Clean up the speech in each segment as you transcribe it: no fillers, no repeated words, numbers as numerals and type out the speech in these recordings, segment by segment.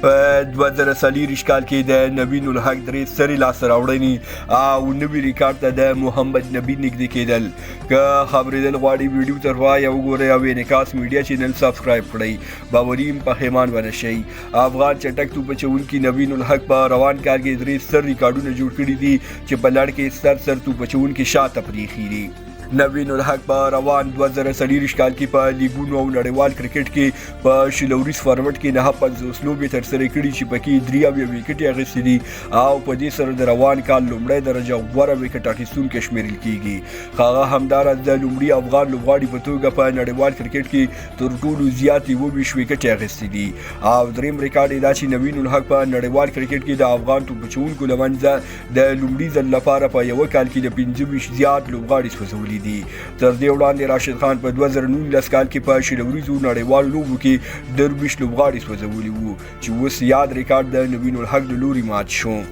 په 2024 کال کې د نوین الحق درې سترې لاسته راوړنې او نوي ریکارډ ته د محمد نبي نږدې کېدل. که خبرېدل غواړي، ویډیو تر پایه وګورئ او انعکاس میډیا چینل سبسکرایب کړئ، باوري یم پښیمان به نه شئ. افغان چټک توپ اچوونکي نوین الحق په روان کال کې درې ستر ریکارډونه جوړ کړي دي چې په لړ کې ستر ستر توپ اچوونکي شاته پرېښي دي. نوین الحق په روان 2024 کال کې په لیګونو او نړیوال کرکټ کې په 20 اوریز فارمټ کې 59 لوبې ترسره کړي چې پکې 73 ویکټې اخیستې دي او په دې سره د روان کال لومړی درجه غوره ویکټ اخیستونکی شمیرل کیږي. هغه همداراز د لومړي افغان لوبغاړي په توګه په نړیوال کرکټ کې تر ټولو زیاتې 27 ویکټې اخیستې دي او دریم ریکارډ یې دا چې نوین الحق په نړیوال کرکټ کې د افغان توپ اچوونکو له منځه د لومړي ځل لپاره په یوه کال کې د 25 زیات لوبغاړي سوځولي دي. تر دې وړاندې راشد خان په 2019 کال کې په 20 اوریزو نړیوالو لوبو کې 23 لوبغاړي سوځولي وو چې اوس یاد ریکارډ د نوین الحق له لوري مات شو.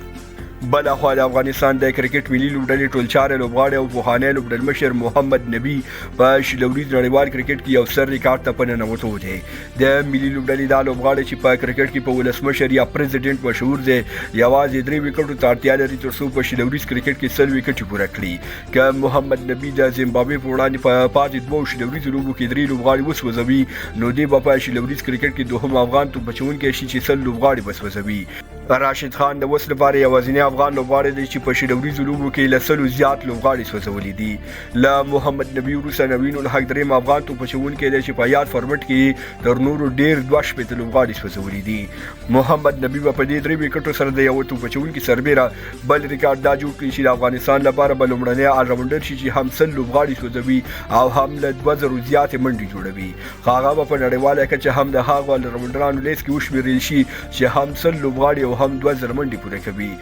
بل خوا د افغانستان د کرکټ ملي لوبډلې ټولچاره لوبغاړی او پخوانی لوبډلمشر محمد نبي په 20 اوریز نړیوال کرکټ کې یو ستر ریکارډ ته په ننوتو دی. د ملي لوبډلې دا لوبغاړی چې په کرکټ کې په ولسمشر یا پریزیډنټ مشهور دی، یوازې درې ویکټو ته اړتیا لري تر څو په 20 اوریز کرکټ کې 100 ویکټې پوره کړي. که محمد نبي د زیمبابوې په وړاندې په پاتې دوو 20 اوریزو لوبو کې درې لوبغاړي وسوځوي، نو دی به په 20 اوریز کرکټ کې دوهم افغان توپ اچوونکی شي چې 100 لوبغاړي به سوځوي. راشد خان د اوس لپاره یوازینی افغان لوبغاړی دی چې په 20 اوریزو لوبو کې له 100 زیات لوبغاړي سوځولي دي. له محمد نبي وروسته نوین الحق دریم افغان توپ اچوونکی دی چې په یاد فارمټ کې تر نورو ډیر 62 لوبغاړي سوځولي دي. محمد نبي به په دې درې ویکټو سره د یوه توپ اچوونکي سربېره بل ریکارډ دا جوړ کړي چې د افغانستان لپاره به لومړنی الراونډر شي چې هم 100 لوبغاړي سوځوي او هم له 2000 زیاتې منډې جوړوي. هغه به په نړیواله کچه هم د هغو الراونډرانو لیست کې وشمېرل شي چې هم 100 لوبغاړي او هم 2000 منډې پوره کوي.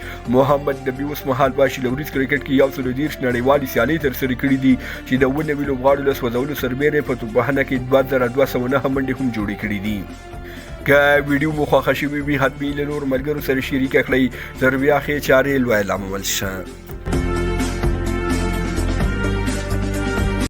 محمد نبي اوس مهال په 20 اوریز کرکټ کې 130 نړیوالې سیالۍ ترسره کړې دي چې د 97 لوبغاړو له سوځولو سربېره په توپوهنه کې 2209 منډې هم جوړې کړې دي. که ویډیو مو خوښه شوې وي، حتمي له نورو ملګرو سره شریکه کړئ. تر بیا ښې چارې، لوی لامل شه.